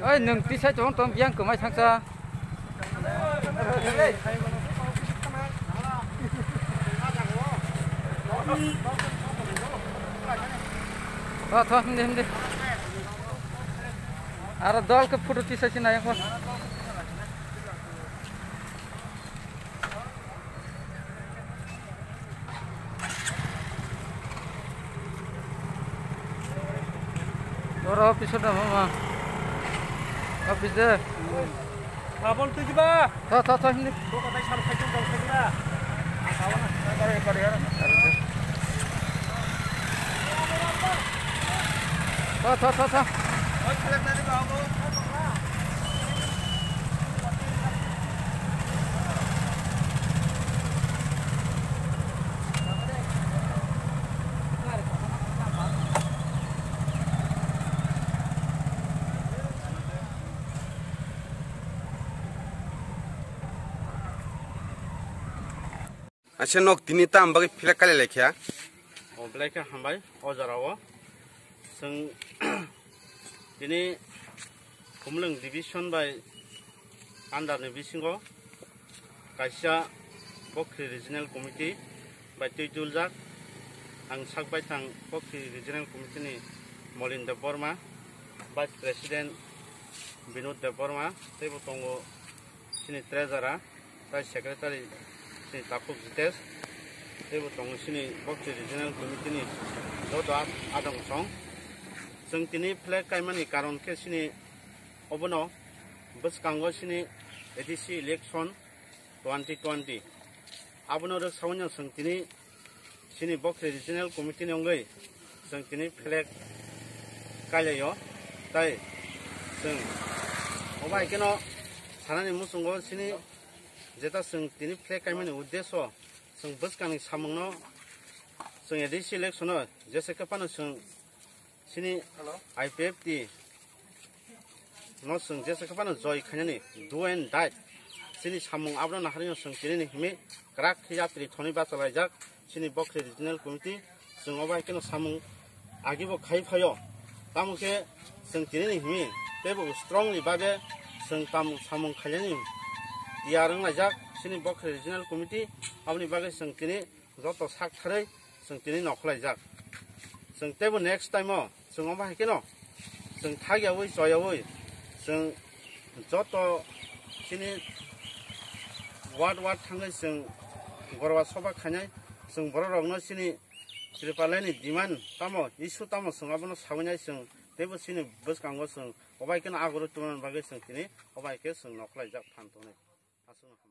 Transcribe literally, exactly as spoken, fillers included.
Oi, nwng tisai tong tong biyang kwmai thangsa. Tho, tho, himdi, himdi. Aro dol khe photo tisai se nai kho. Oro office da mama. Office de. Sabon tu jiba. Tho, tho, tho, hindi. Bo katai sar khaijak dong khaijak. Tho, tho, tho, tho. Acha nok tini tam bagwi flag kali lekha. O belai khe hambai o jora o. Chwng tini Khumulwng division bai under ni bisingo kaisa Bokhri Regional Committee bai twi tuljak. Ang sak baithang Bokhri Regional Committee ni Molin Debbarma, Vice President Binod Debbarma, teibo tongo chini treasurer, tai secretary chini Takhuk Jitesh, teibo tongo chini Bokhri Regional Committee ni joto a-, adong song. Chwng tini flag kaimani karon khe chini obono bwskango chini A D C election twenty twenty. Abono rwk saui no chwng tini chini Bokhri Regional Committee ni wngwi chwng tini flag kailaio. Tai chwng obo hai kheno sanani muchungo chini jeta chwng tini flag kaimani uddesyo chwng bwskangni samungno chwng A D C election o jesa khe phano chwng chini I P F T no chwng jesa khe phano joy khainani do and die. Chini samung abono naharino chwng tini ni himi kwrak khe yapri thoni bachalaijak chini Bokhri Regional Committee. Chwng obo hai kheno samung agibo khai phaio. Tamo khe chwng tini ni himi teibo strongly bagwi chwng tam samung khainani tiyar wnglaijak chini Bokhri Regional Committee. Aboni bagwi chwng tini joto sak tharwi chwng tini nokhlaijak. Chwng teibo next time o chwng omo hai kheno chwng thagyawi choyawi chwng joto chini ward ward thangwi chwng gorba soba khainai chwng borok rokno chini Tripura ni demand tamo issue tamo chwng abono sawi nai chwng teibo chini bwskango chwng obo hai kheno agoro tongna bagwi chwng tini obo hai khe chwng nokhlaijak phan tongnai. Aswkno.